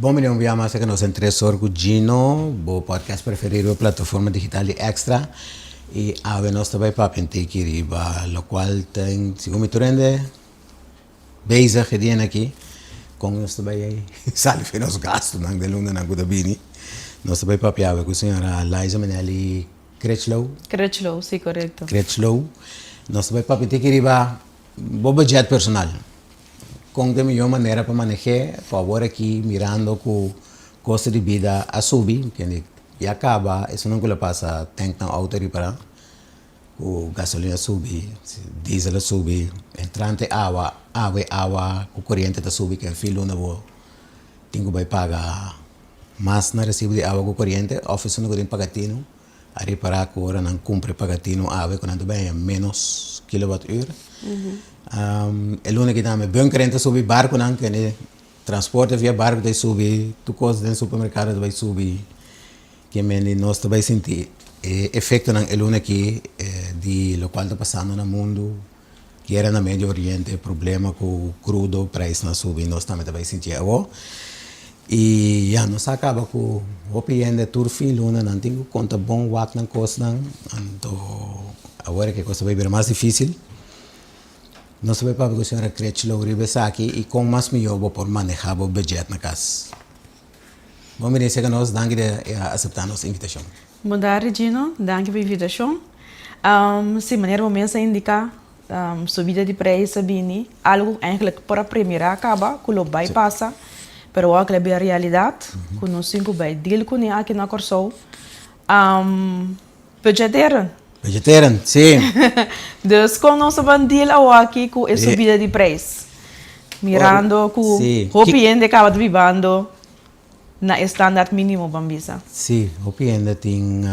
Bon bini un bia mas aki nos den Tres Or ku Gino, bo podcast preferí riba plataforma digital di Extra. I awe nos ta bai papia un tiki riba lokual ta segun mi tur hende bezig e dianan aki, kon nos ta bai sali for nos gastunan den lunanan ku ta bini. Nos ta bai papia awe ku señora Liza Manelli Critchlow. Critchlow, si korekto. Critchlow. Nos ta bai papia un tiki riba bo budget personal. Kon ta e mihó manera pa maneh'é? Ku awor aki mirando ku kosto di bida a subi, kende ya kaba esunnan ku lo pasa tank nan outo ripará ku gasolina a subi, diesel a subi, entrante awa, awe awa ku koriente ta subi ken fin luna bo tin ku bai paga mas na resibo di awa ku koriente òf esunnan ku tin paga tinu. A ripará ku ora nan kumpra e pagatino awe ku nan ta bai haña ménos kilowatt uur. E luna aki tambe bunkeren ta subi, barkunan kende transporte via barku ta subi, tur kos den supermerkado ta bai subi. Ke mende nos ta bai sinti e efektonan e luna aki di lokual ta pasando na mundu. Guera na Medio Oriente, problema ku krudo, preisnan a subi, nos tambe ta bai sinti awo. I ya nos a kaba ku hopi hende tur fin luna nan tin ku konta bon wak nan kosnan, anto awor ke kos ta bai bira mas difisil. Nos ta bai papia ku señora Critchlow riba esaki i kon mas mihó bo por maneha bo budget na kas. Bon bini serka nos, danki di a aseptá nos invitashon. Bon tardi Gino, danki pa invitashon. Si manera bo mes a indiká, subida di preis a bini, algu ku eigentlik por a premirá kaba ku lo bai pasa, pero awor kila bira realidat ku nos tin ku bai deal kuné aki na Kòrsou. Budgeteren. Budgeteren, si. Dus kon nos ta ban deal awor aki ku e subida di preis? Mirando ku hopi hende kaba ta bibando na e standaard minimo ban bisa. Sí, hopi hende tin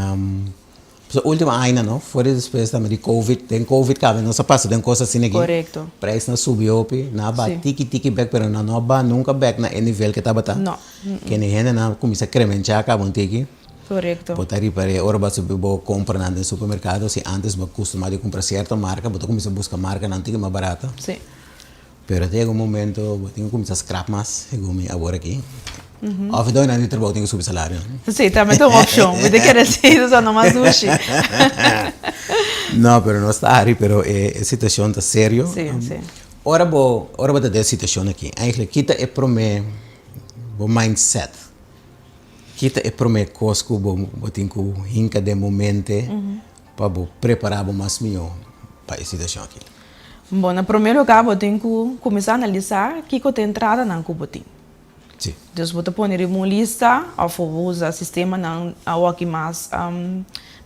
pasobra ultimo añanan no, for di despues tambe di covid, den covid kaba nos a pasa den kos asina aki. Korekto. Prijsnan a subi hopi, nan a baha tiki tiki bek pero nan no a baha nunka bek na e nivel ke tabata. No. Kende hendenan a kuminsá kremenchá kaba un tiki. Korekto. Bo ta ripar'é ora bo a subi bo kompranan den supermerkado, si antes bo a kustumá di kumpra sierto marka, bo ta kuminsá buska markanan tiki mas barata. Sí. Pero ta yega un momento bo tin ku kuminsá skrap mas, segun mi awor aki. Òf e doñonan di trabou tin ku subi salario. Sí, tambe ta un opshon. Mi ta kere si ta no mas dushi. No, pero nos ta hari, pero e situashon ta serio. Sí, sí. Ora bo, ora bo ta den e situashon aki, eigentlik kita e promé bo mindset? Kita e promé kos ku bo bo tin ku hinka den bo mente pa bo prepará bo mas mihó pa e situashon aki? Bon, na promé lugá bo tin ku kuminsá analisá kiko ta entradanan ku bo tin. Sí. Dus bo ta pone riba un lista òf bo usa sistemanan awoki mas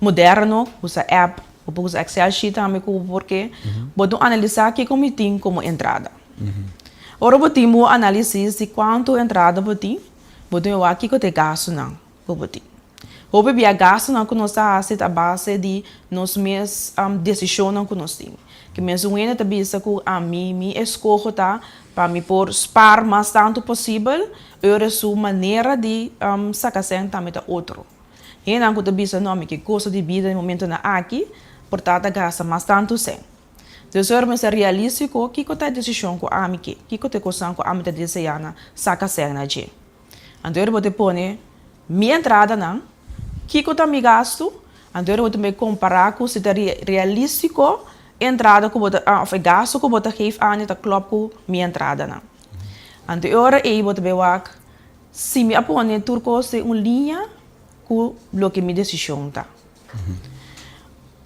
moderno, usa app, bo por usa Excel sheet tambe ku bo por ke. Bo tin analisá kiko mi tin komo entrada. Ora bo tin bo análisis di kuantu entrada bo tin, bo tin wak kiko ta e gastunan ku bo tin. Hopi bia gastunan ku nos ta hasi ta a base di nos mes desishonnan ku nos tin. Ke mes un hende ta bisa ku ami mi eskoho ta pa mi por spar mas tantu posibel, ora su manera di saka sèn tambe ta otro. Hendenan ku ta bisa no mi ke kosto di bida den momentunan aki por ta ta gasta mas tantu sèn. Dus ora mester realístiko kiko ta e desishon ku ami ke, kiko ta e kosnan ku ami ta deseá na saka sèn na dje. Anto ora bo ta pone mi entradanan, kiko ta mi gastu, anto ora bo ta bai kompará ku si ta realístiko e entrada ku bo ta òf e gastu ku bo ta geef aan ta klòp ku mi entradanan. Anto e ora ei bo ta bai wak si mi a pone tur kos den un liña ku loke mi desishon ta.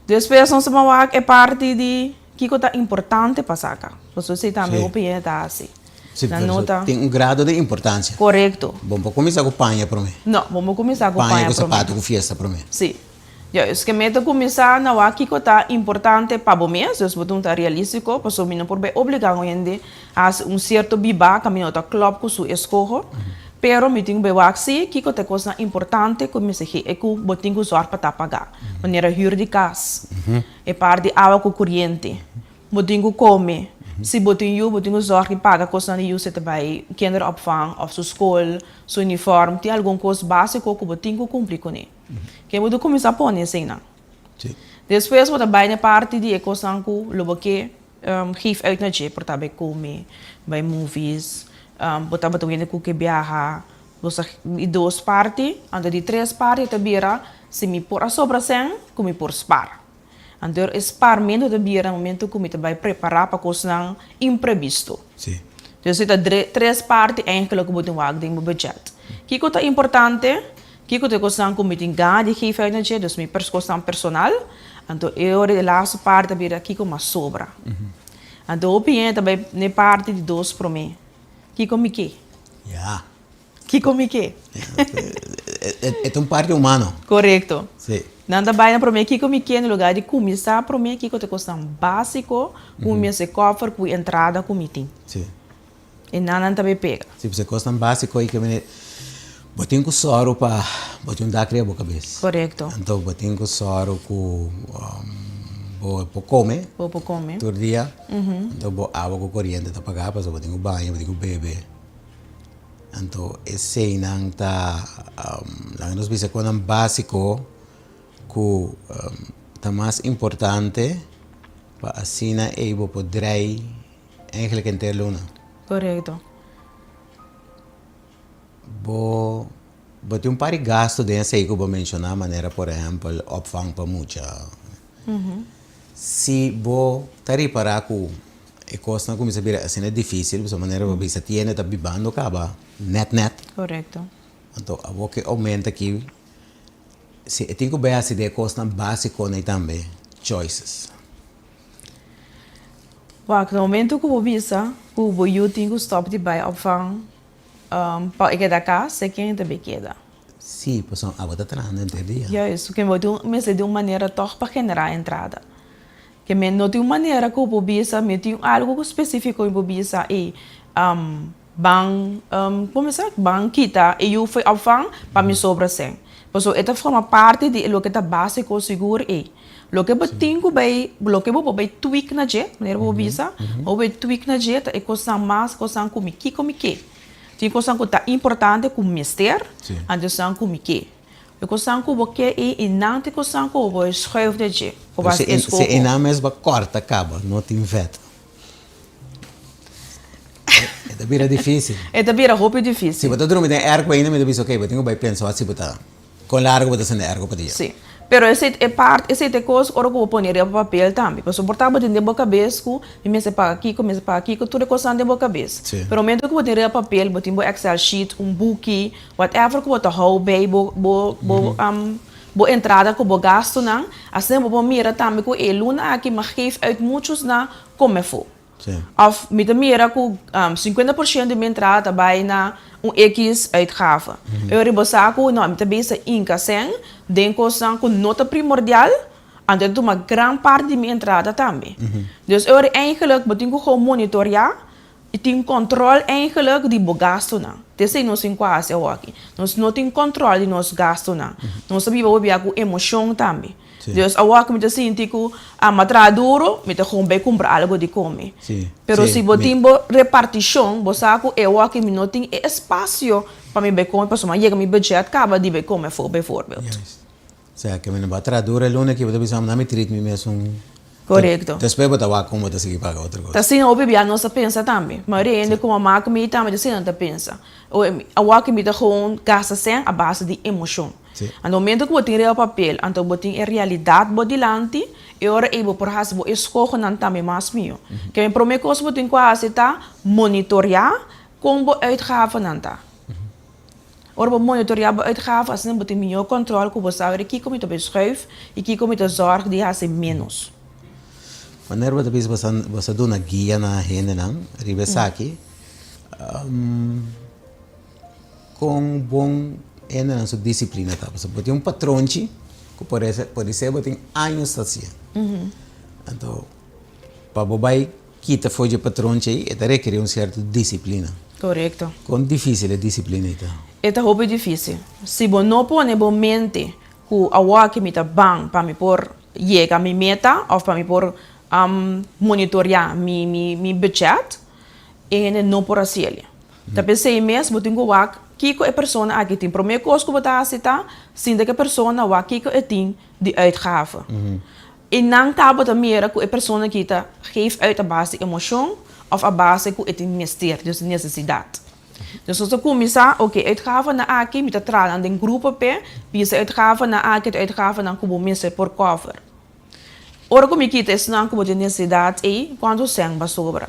Despues nos ta bai wak e parti di kiko ta importante pa saka. Pasobra esei tambe hopi hende ta hasi. Sí, Nan no ta. Tin un grado di importancia. Korekto. Bo no por kuminsá ku paña promé. No, bo no por kuminsá ku paña promé. Paña ku sapato ku fiesta promé. Sí. Juist, ke mester kuminsá na wak kiko ta importante pa bo mes, dus bo tin ta realístiko, pasobra mi no por bai obligá un hende hasi un sierto bibá kaminda no ta klòp ku su eskoho, pero mi tin ku bai wak sí kiko ta e kosnan importante ku mester ge e ku bo tin ku zòrg pa ta pagá, manera hür di kas, e par di awa ku kuriente. Bo tin ku kome. Si bo tin yu, bo tin ku zòrg di paga kosnan di yu si e ta bai kinderopvang òf su skol, su uniform. Tin algun kos básiko ku bo tin ku kumpli kuné. Ke bo ta kuminsá pone eseinan. Despues bo ta bai na e parti di e kosnan ku lo bo ke geef uit na dje. Por ta bai kome, bai movies, bo tabata un hende ku ke biaha. Bo sa di dos parti, anto di tres parti ta bira si mi por a sobra sèn ku mi por spar. Anto e sparmentu ta bira na momento ku mi ta bai prepará pa kosnan imprebisto. Dus e ta tres parti eigenlijk ku bo tin wak den bo budget. Kiko ta importante? Kiko ta e kosnan ku mi tin gana di geef uit na dje, dus mi kosnan personal. Anto e ora e laatste parti ta bira kiko mas sobra. Anto hopi hende ta bai na e parti di dos promé. Kiko mi ke? Ya. Kiko mi ke? E ta un parti humano. Korekto. Si. Nan ta bai na promé kiko mi ke na lugar di kuminsá promé kiko ta e kosnan básiko ku mi mester kòfer ku e entrada ku mi tin. Si. E nan nan ta bai pega. Si, pasobra e kosnan básiko ei ke mene bo tin ku sòru pa bo tin un dak riba bo kabes. Korekto. Anto bo tin ku sòru ku bo por kome. Bo por kome. Tur dia. Anto bo awa ku koriente ta pagá pasobra bo tin ku baña, bo tin ku bebe. Anto eseinan ta laga nos bisa konan básiko ku ta mas importante pa asina ei bo por drei eigenlijk henter luna. Korekto. Bo bo tin un par di gastu den esei ku bo menshoná manera por ehèmpel opvang pa mucha. Si bo ta ripará ku e kosnan kuminsá bira asina difísil, pasobra manera bo bisa tienda ta bibando kaba nèt nèt. Korekto. Anto awor ke oumento aki, si e tin ku bai hasi den e kosnan básiko nei tambe, choices. Wak, na momento ku bo bisa ku bo yu tin ku stòp di bai opvang pa e keda kas, e ken ta bai keda? Sí, pasobra abo ta trahando henter dia. Juist, ke bo tin mester di un manera tòg pa generá entrada. Ke men no tin un manera ku bo bisa, mi tin algu ku spesífiko mi por bisa ey ban komo mi sa ban kita e yu for e opvang pa mi sobra sèn. Pasobra e ta forma parti di e loke ta básiko sigur ey. Loke bo tin ku bai, loke bo por bai tweak na dje, manera bo por bisa, bo por bai tweak na dje ta e kosnan mas kosnan ku mi kiko mi ke. Tin kosnan ku ta importante ku mester, anto esnan ku mi ke. E kosnan ku bo ke ei i nan ta e kosnan ku bo schuif na dje, ku bo hasi eskoho. Si e nan mes bo kòrta kaba, no tin vèt. E ta bira difísil. E ta bira hopi difísil. Si bo ta drumi den airco ainda mi ta bisa, okay, bo tin ku bai pensa wak si bo ta. Kon largu bo ta sende airco pa dia? Sí. Pero esei e part, esei ta e kos ora ku bo pone riba papel tambe. Pasobra por ta bo tin den bo kabes ku mi mester paga kiko, mi mester paga kiko, tur e kosnan den bo kabes. Sí. Pero momento ku bo tin riba papel, bo tin bo excel sheet, un buki, whatever ku bo ta hou bei bo bo bo bo entrada ku bo gastunan, asina bo por mira tambe ku e luna aki mi a geef uit muchos na kome afó. Sí. Of mi ta mira ku 50% di mi entrada ta bai na un ekis uitgave. E ora bo sa ku no, mi ta bisa inka sèn den kosnan ku no ta primordial, anto e ta tuma gran parti di mi entrada tambe. Dus e ora eigenlijk bo tin ku gou monitoreá i tin kòntròl eigenlijk di bo gastunan. Ta esei nos tin ku hasi awoki. Nos no tin kòntròl di nos gastunan. Nos ta biba hopi bia ku emoshon tambe. Sí. Dus awor ku mi ta sinti ku a mi a traha duro, mi ta gewoon bai kumpra algo di kome. Sí. Pero Sí, si bo mi. tin bo repartishon, bo sa ku e awor aki mi no tin e espasio pa mi bai kome pasobra mi a yega mi budget kaba di bai kome afó bijvoorbeeld. Juist. Osea ke mi no bo a traha duro e luna aki bo ta bisa mi treat mi mes un. Korekto. Despues bo ta wak kon bo ta sigui paga otro kos. Ta asina hopi bia nos ta pensa tambe. Mayoria hende ku mama ku mi tambe ta asina nan ta pensa. Awor aki mi ta gewoon gasta sèn a base di emoshon. Sí. Anto momento ku bo tin riba papel, anto bo tin e realidat bo dilanti, e ora ei bo por hasi bo eskohonan tambe mas mihó. Ke e promé kos ku bo tin ku hasi ta monitoreá kon bo uitgavennan ta. Ora bo monitoreá bo uitgaven, asina bo tin mihó kòntròl ku bo sa ora kiko mi ta bai schuif i kiko mi ta zòrg di hasi ménos. Wanneer bo ta bisa bo sa duna guia na hendenan riba esaki, Kon bon hendenan su disiplina ta? Pasobra bo tin un patronchi ku por ser bo tin años ta hasié. Anto pa bo bai kita for dje patronchi ei e ta rekerí un sierto disiplina. Korekto. Kon difísil e disiplina ei ta? E ta hopi difísil. Si bo no pone bo mente ku awor ke mi ta ban pa mi por yega mi meta òf pa mi por monitoreá mi budget, e hende no por hasiel. Ta p'esei mes bo tin ku wak kiko e persona aki tin. Promé kos ku bo ta hasi ta sinta ku e persona wak kiko e tin di uitgave. I nan ta bo ta mira ku e persona aki ta geef uit a base di emoshon òf a base ku e tin mester, dus nesesidat. Dus nos ta kuminsá, oke, uitgavennan aki mi ta traha nan den grupo p'e, bisa uitgavennan aki ta uitgavennan ku bo mester por cover. Ora ku mi kita esnan ku bo tin nesesidat ei, kuantu sèn bo a sobra?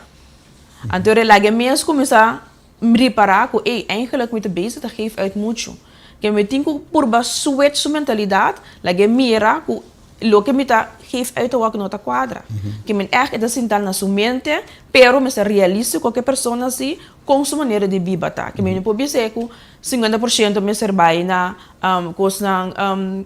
Anto e laga e mes kuminsá ripará ku ei, eigenlijk mi ta bezig ta geef uit muchu. Ke mi tin ku purba switch su mentalidat, laga e mira ku loke mi ta geef uit awor no ta kuadra. Ke men ègt e ta sinta na su mente, pero mester realístiko ku e persona si kon su manera di biba ta. Ke men no por bisa e ku 50% mester bai na kosnan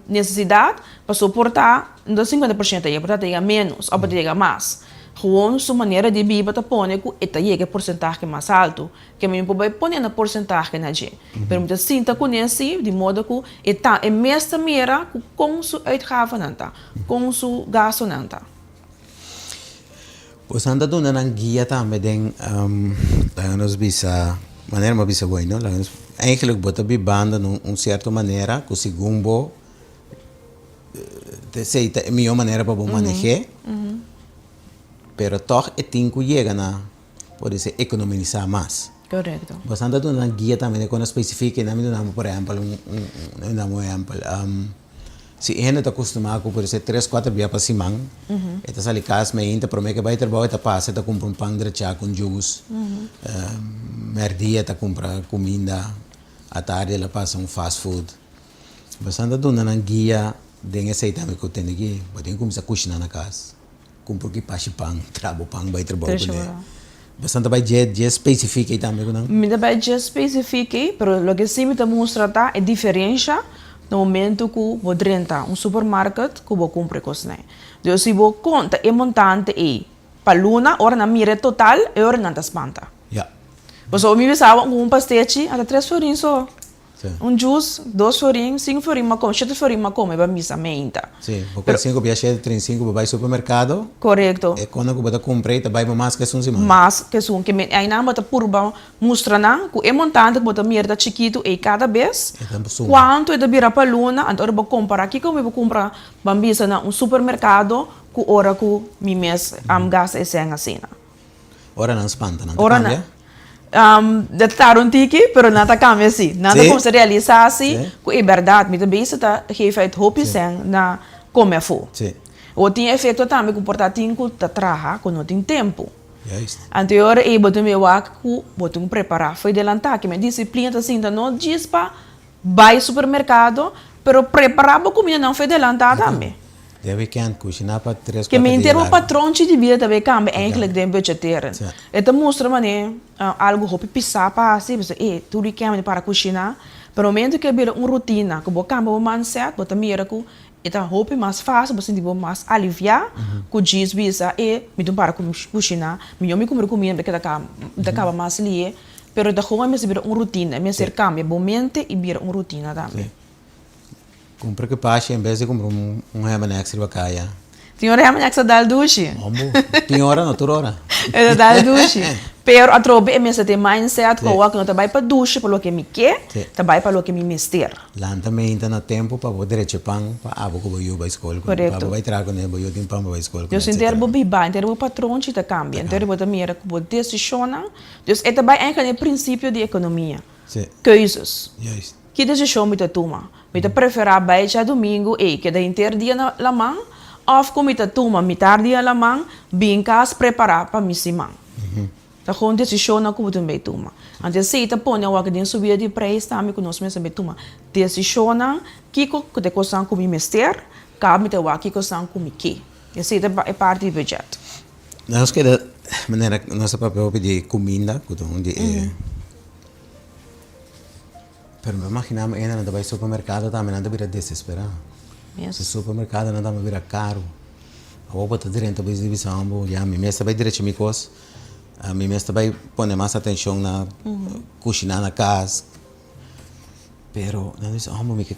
nesesidat, pasobra por ta no ta 50% ta yega, por ta ta yega ménos òf por ta yega mas. Gewoon su manera di biba ta pone ku e ta yega e porsentahe mas altu. Ke mi no por bai pone na porsentahe na dje. Pero mi ta sinta kuné si, di modo ku e ta e mes ta mira ku kon su uitgavennan ta, kon su gastunan ta. Pues nan ta duna nan guia tambe den, laga nos bisa, manera mi a bisa bo no, laga nos, eigenlijk bo ta bibando na un sierto manera ku segun bo esei ta e mihó manera pa bo maneh'é, pero tòg e tin ku yega na por esei ekonomisá mas. Korekto. Bo ta duna nan guia tambe den kon spesifik, nan mi duna bo por ehèmpel un, mi duna bo un ehèmpel. Si e hende ta kustumá ku por esei tres kuater bia pa siman, e ta sali kas meinta promé ke bai trabou e ta pasa e ta kumpra un pan drechá ku un juice, mèrdia e ta kumpra kuminda, atardi el a pasa un fast food. Boso ta duna nan guia den esei tambe ku tende ki bo tin ku kuminsá kushiná na kas. Kumpra ki pashi pan, traha bo pan bai trabou kuné. Boso ta bai dje dje spesifik ei tambe ku nan? Mi ta bai dje spesifik ei, pero loke si mi ta mustra ta e diferensha na momento ku bo drenta un supermarket ku bo kumpra e kosnan. Dus si bo konta e montante ei pa luna, ora nan mira e total, e ora nan ta spanta. Ya. Pasobra mi bisa ku un pastechi a ta tres florin so. Un juice, dos florin, sinku florin m'a kome, shete florin m'a kome pa misa meinta. Sí, bo kue sinku bia shete trinta i sinku bo bai supermerkado. Korekto. E kona ku bo ta kumpra ei ta bai bo mas ku esun siman. Mas ku esun. Ke men einan bo ta purba mustra nan ku e montante ku bo ta mira ta chikitu ei kada bes, E ta suma. kuantu e ta bira pa luna, anto ora bo kompara kiko mi bo kumpra ban bisa na un supermerkado ku ora ku mi mes gasta e sèn asina. Ora nan spanta nan ta kambia? Ta tarda un tiki, pero nan ta kambia si. Nan ta kuminsá realisá si ku e bèrdat mi ta bisa ta geef uit hopi sèn na kome afó. Bo tin efekto tambe ku por ta tin ku ta traha ku no tin tempu. Anto e ora ei bo ta mira wak ku bo tin ku prepará for delantá. Kimen disiplina ta sinta no djis pa Bai supermercado, pero prepara bo cumindanan fe delanta tambe. Den weekend cushina pa tres Ke cuatro dia menter bo largo. patronchi di bida ta bay cambia eigenlijk den budgeteren. E ta mustra mane algo hopi pisa pa haci, pasobra e tur weekend bo tin para cushina, pero momento cu e bira un rutina cu bo cambia bo mindset bo ta mira cu e ta hopi mas facil, bo sinti bo mas alivia cu djis bisa e mi tin para cushina, miyo mi cumpra cuminda mi ta caba mas lie. Pero ta gewoon e mester bira un rutina, e mester cambia bo mente y bira un rutina tambe. Sí. Cumpra ki pashi en bes di cumpra un ham and eggs riba caya. Tin ora ham and eggs ta dal dushi. Hombo, tin ora no tur ora. E ta dal dushi. Pero atrobe e mester tin mindset cu awor cu no ta bay pa dushi pa loke mi ke, ta bay pa loke mi mester. Lanta meinta na tempo pa bo drecha pan pa abo cu bo yu bay scol cu ne, pa bo bay traha cu ne, bo yu tin pan pa bay scol cu ne, Dus henter bo biba, henter bo patronchi ta cambia, henter bo ta mira cu bo decisionnan. Dus e ta bai eigenlijk na e principio di economia. Sí. Keuzes. Juist. Ki decision mi ta tuma? Mi ta prefera bai djadumingu ei keda henter dia na laman of ku mi ta tuma mitar dia laman bin kas prepara pa mi siman? Ta gewoon decisionnan ku bo tin bai tuma. Anto esei ta pone awor den subida di prijs tambe ku nos mester bai tuma decisionnan kiko ku ta e kosnan ku mi mester, kaba mi ta wak kiko esnan ku mi ke. Esei ta e parti di budget. Nos keda manera nos ta papia hopi di kuminda ku ta un di e pero mi imagina mi nan ta bai supermerkado tambe nan ta bira desesperá. Yes. E supermerkadonan tambe bira karu. Awor bo ta drenta bo bisa bo ya mi mes ta bai drecha mi kos, mi mes ta bai pone mas atenshon na kushiná na kas pero nan ta bisa homber mi ke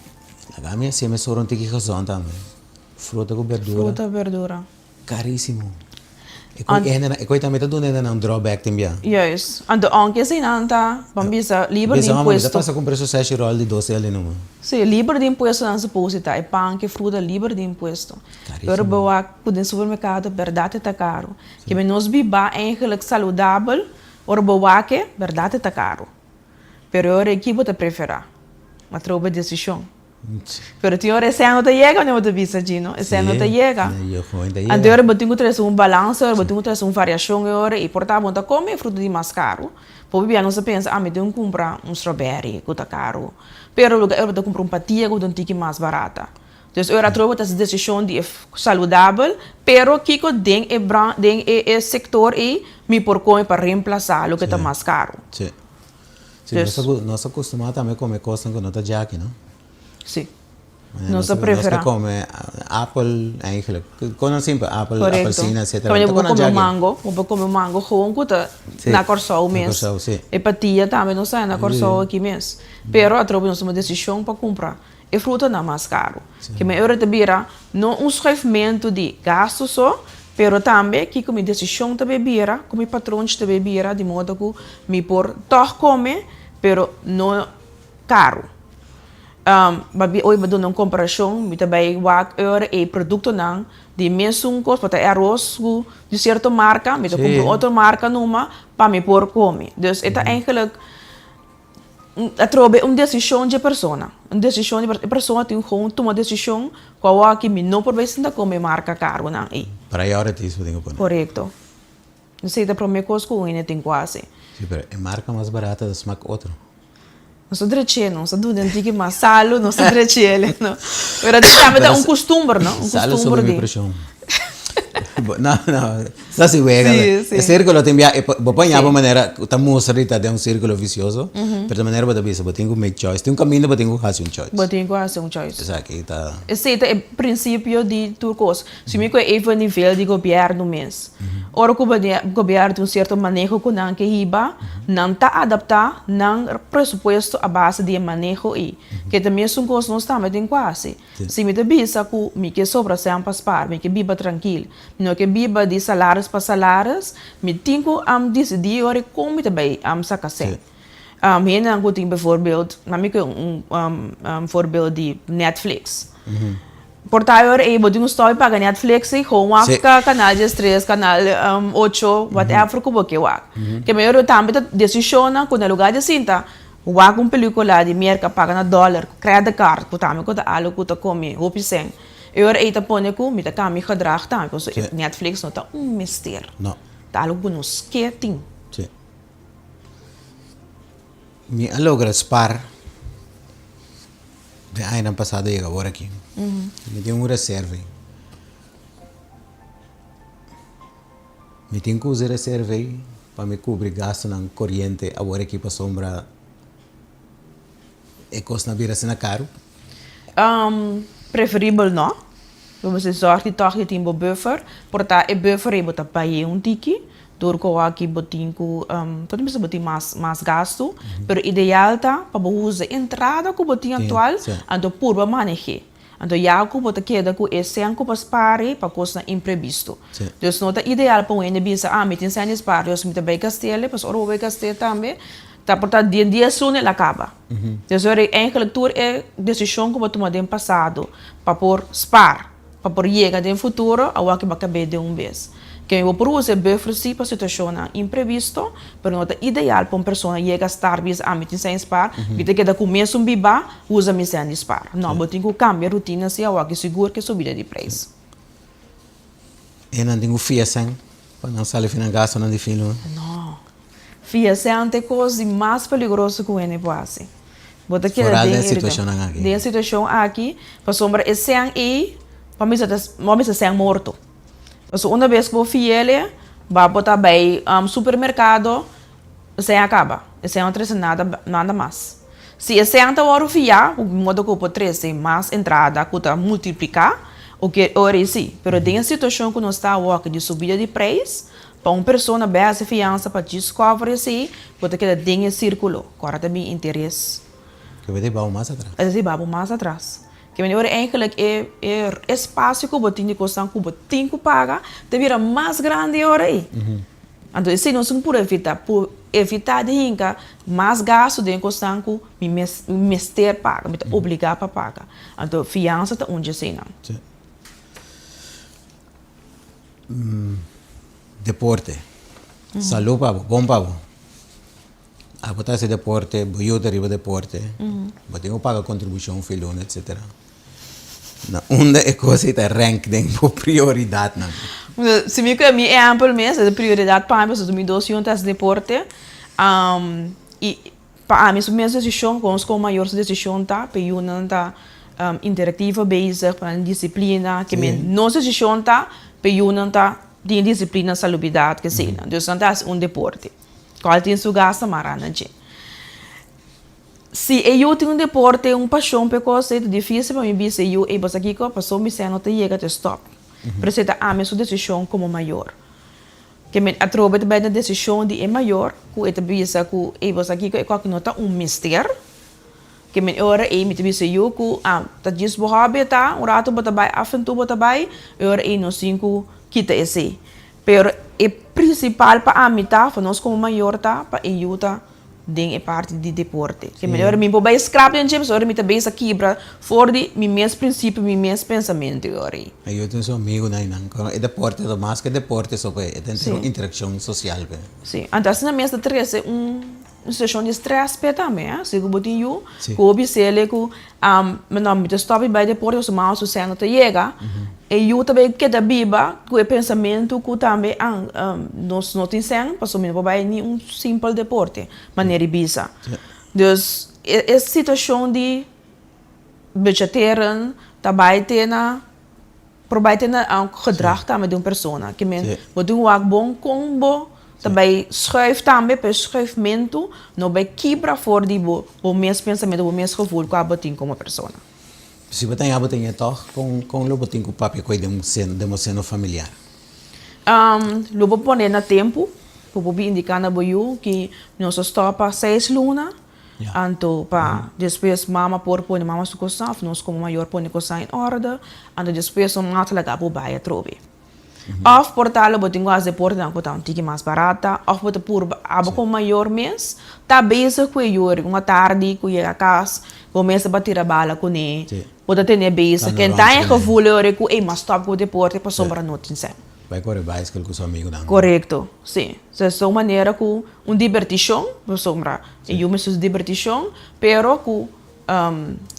laga mi hasié mesora un tiki gezond tambe fruta ku berdura. Fruta berdura. Carísimo. E koe hende nan, e koe tambe ta duna hende nan un drawback tin bia. Juist. Anto aunke esei nan ta, ban bisa, liber di Bisa mama, mi ta impuesto. pasa cumpra su sashi roll di dos eldi numa. Sí, liber di impuesto nan suppose ta. E pan ku e fruta liber di impuesto. Carísimo. Pero bo wak ku den supermercado berdad e ta caro. Kibe nos biba eigenlijk saludabel, ora bo wak e, berdad e ta caro. Pero e ora ei ki bo ta preferá? Atrobe desishon. Pero tin ora e sèn no ta yega, bo ta bisa Gino, e sèn no ta yega. Anto e ora bo tin ku trese un balansa, e ora bo tin ku trese un variashon e ora ei por ta bo no ta kome e fruta di mas karu. Hopi bia nos ta pensa, ah mi tin ku kumpra un strawberry ku ta karu. Pero luga e ora bo ta kumpra un patia ku ta un tiki mas barata. Dus e ora atrobe bo ta hasi desishon di e saludabel, pero kiko den e den e sektor ei mi por kome pa remplasá loke ta mas karu. Sí, nos a, nos a kustumá tambe kome kosnan ku no ta djaki, no? Sí. Nos a preferá. Nos ta kome apel, eigenlijk, kosnan simpel, apel, apelsina, etcetera. Tambe bo por kome mango, bo por kome mango gewoon ku ta na Kòrsou mes. Na Kòrsou, sí. E patia tambe nos ta haña na Kòrsou aki mes. Pero atrobe nos tuma desishon pa kumpra e frutanan mas karu. Ke men ora ta bira no un schuifmentu di gastu so, pero tambe kiko mi desishon ta bay bira, ku mi patronchi ta bay bira, di modo ku mi por tòg kome, pero no karu. Babia oy bo duna un komparashon, mi ta bay wak ora e produktonan di mesun kos, por ta e aros ku di sierto marka, mi ta kumpra un otro marka numa pa mi por kome. Dus e ta eigenlijk. Atrobe un desishon dje persona. Un desishon di e persona tin gewoon tuma desishon ku awor mi no por bai sinta kome marka karunan ei. Priorities bo tin ku pone. Korekto. Esei ta prome kos ku un hende tin ku hasi. Si, pero e marka mas barata ta smak otro. Nos ta drech'é, nos ta duna un tiki mas salu, nos ta drech'é, no. Pero tambe ta un kustumber, no? Un Salu sube mi preshon. No, no, sa si wega. Sí, sí. E sirkulo tin bia, bo por ña bo manera ku ta mustra di ta den un sirkulo visioso, pero ta manera bo ta bisa bo tin ku make choice. Tin un kaminda bo tin ku hasi un choice. Bo tin ku hasi un choice. Esaki ta. Esei ta e prinsipio di tur kos. Si mi ku e even nivel di gobièrnu mes. Ora ku gobièrnu tin un sierto maneho ku nan ke hiba, nan ta adaptá nan presupuesto a base di e maneho ei. Ke ta mesun kos nos tambe tin ku hasi. Si mi ta bisa ku mi ke sobra sèn pa spar, mi ke biba trankil, mi no ke biba di salaris pa salaris, mi tin ku disidí ora kon mi ta bai saka sèn. Hendenan ku tin bijvoorbeeld, na mi ke un voorbeeld di Netflix. Por ta ora ei bo tin ku stòp di paga Netflix i gewoon wak kanal diestres, kanal ocho, whatever ku bo ke wak. Ke mayoria tambe ta desishonnan ku na lugar di sinta Wak un pelicula di merca paga na dollar cu credit card cu tambe cu ta algo cu ta come hopi cen. E ora ey ta pone cu mi ta cambia gedrag tambe pasobra Netflix no ta un mester. No. Ta algo cu nos ke tin. Si. Mi a logra spar den añanan pasado yega awor aki. Mi tin un reserva ey. Mi tin ku usa e reserva ei pa mi kubri gastunan koriente awor aki pasobra e kosnan a bira asina karu. Preferibel no. Bo mester zòrg di tòg di tin bo buffer. Por ta e buffer ei bo ta pay'é un tiki dor ku awor aki bo tin ku por ta bo tin mas mas gastu. Pero ideal ta pa bo usa e entrada ku bo tin aktual anto purba maneh'é. Anto ya ku bo ta keda ku e sèn ku bo spari pa kosnan imprebisto. Dus no ta ideal pa un hende bisa, ah, mi tin sèn di spar, dus mi ta bai gast'el, pasobra ora bo bai gast'é tambe, ta por ta den dies luna el a kaba. Dus ora eigenlijk tur e desishon ku bo tuma den pasado pa por spar, pa por yega den futuro, awor ke bo a kab'é den un bes. Ke bo por usa e buffer si pa situashonnan imprevisto, pero no ta ideal pa un persona yega star bisa ah mi tin sèn spar, mi ta keda ku mesun bibá, usa mi sèn di spar. No, bo tin ku kambia rutina si awor ki sigur ke subida di preis. E nan tin ku fia sèn pa nan sali fi nan gastunan di fin luna? No. Fia sèn ta e kos di mas peligroso ku hende por hasi. Bo ta keda Foral den e situashonnan aki. Den e situashon aki, pasobra e sèn ei, pa mi sa ta, bo a bisa sèn morto. Pasobra una bes ku bo fiel, ba bo ta bai supermerkado, esei a kaba. Esei no trese nada nada mas. Si esei ta wòrdu fiá, ku modo ku bo por trese mas entrada ku ta multipliká, oke ora ei si. Pero den e situashon ku nos ta awor di subida di preis, pa un persona bai hasi fiansa pa djis kòver esei, bo ta keda den e sírkulo, ku ora ta bin interes. Ke bo ta hiba bo mas atras. E ta hiba bo mas atras. Ke manera ora eigenlijk e e espasio ku bo tin di kosnan ku bo tin ku paga ta bira mas grandi e ora ei. Anto esei nos tin ku puru evitá, por evitá di hinka mas gastu den kosnan ku mi mes mester paga, mi ta obligá pa paga. Anto fiansa ta un dje eseinan. Sí. Deporte. Salú pa bo, bon pa bo. Abo ta hasi deporte, bo yu ta riba deporte, bo tin ku paga kontribushon fi luna etsetera. Na unda e kos ei ta rank den bo prioridatnan? Si mi kue mi ehèmpel mes, e prioridat pa mi pasobra mi dos yu ta hasi deporte i pa ami su mes desishon, komo komo mayor su desishon ta pa e yunan ta interaktivo bezig, pa nan disiplina, ke men nos desishon ta pa e yunan ta tin disiplina, salubridat, kesenan. Dus nan ta hasi un deporte. Cual tin su gasta mara na dje. Si e yu tin un deporte, un pasion pa e cos ei ta dificil pa mi bisa e yu, ey bo sa kico, pasobra mi seno ta yega te stop. Pero esey ta ami su decision como mayor. Ke mi atrobe ta bay na decision di e mayor cu e ta bisa cu ey bo sa kico e coki no ta un mister. Ke mi e ora ei mi ta bisa e yu cu ah ta djis bo hobby e ta, un rato bo ta bay af en toe bo ta bay, e ora ei nos tin cu kita esey. Pero e principal pa ami ta, pa nos como mayor ta, pa e yu ta den e parti di deporte. Ke manera mi por bay scrap den dje, pasobra mi ta bezig kibra for di mi mes principio, mi mes pensamento e ora ei. E yu tin su amigunan einan. E deporte ta mas ke deporte so p'e, e ta henter un interaccion social p'e. Si. Anto asina mes ta trece un situacion di stress p'e tambe, eh. Si ku bo tin yu, ku bo bis'el ku no, mi ta stop di bai deporte pasobra mama su sèn no ta yega, e yu ta bai keda biba ku e pensamentu ku tambe nos no tin sèn pasobra mi no por bai ni un simpel deporte, manera di bisa. Dus e situacion di budgeteren ta bai te na Por bai te na gedrag tambe di un persona. Ke men bo tin wak bon kon bo ta bai schuif tambe, pero e schuifmentu no bai kibra for di bo bo mes pensamentu, bo mes gevoel kua bo tin komo persona. Si bo ta ña bo ta ña tòg, kon kon lo bo tin ku papia ku e den un seno den bo seno familiar? Lo bo pone na tempu, bo por bin indiká na bo yu ki nos a stòp pa seis luna. Anto pa despues mama por pone mama su kosan of nos komo mayor pone kosan en orde, anto despues nos mata laga bo bai atrobe. Of por ta lo bo tin ku hasi deportenan ku ta un tiki mas barata of bo ta purba abo komo mayor mes ta bezig ku e yori un atardi ku yega kas bo mes ta tira bala kuné bo ta tene bezig ken ta e gevoel e ora ku ey mas stop ku deporte pasobra no tin sèn. Bai kore baiskel ku su amigunan. Korekto, si. So un manera ku un dibertishon, pasobra e yu mester su dibertishon, pero ku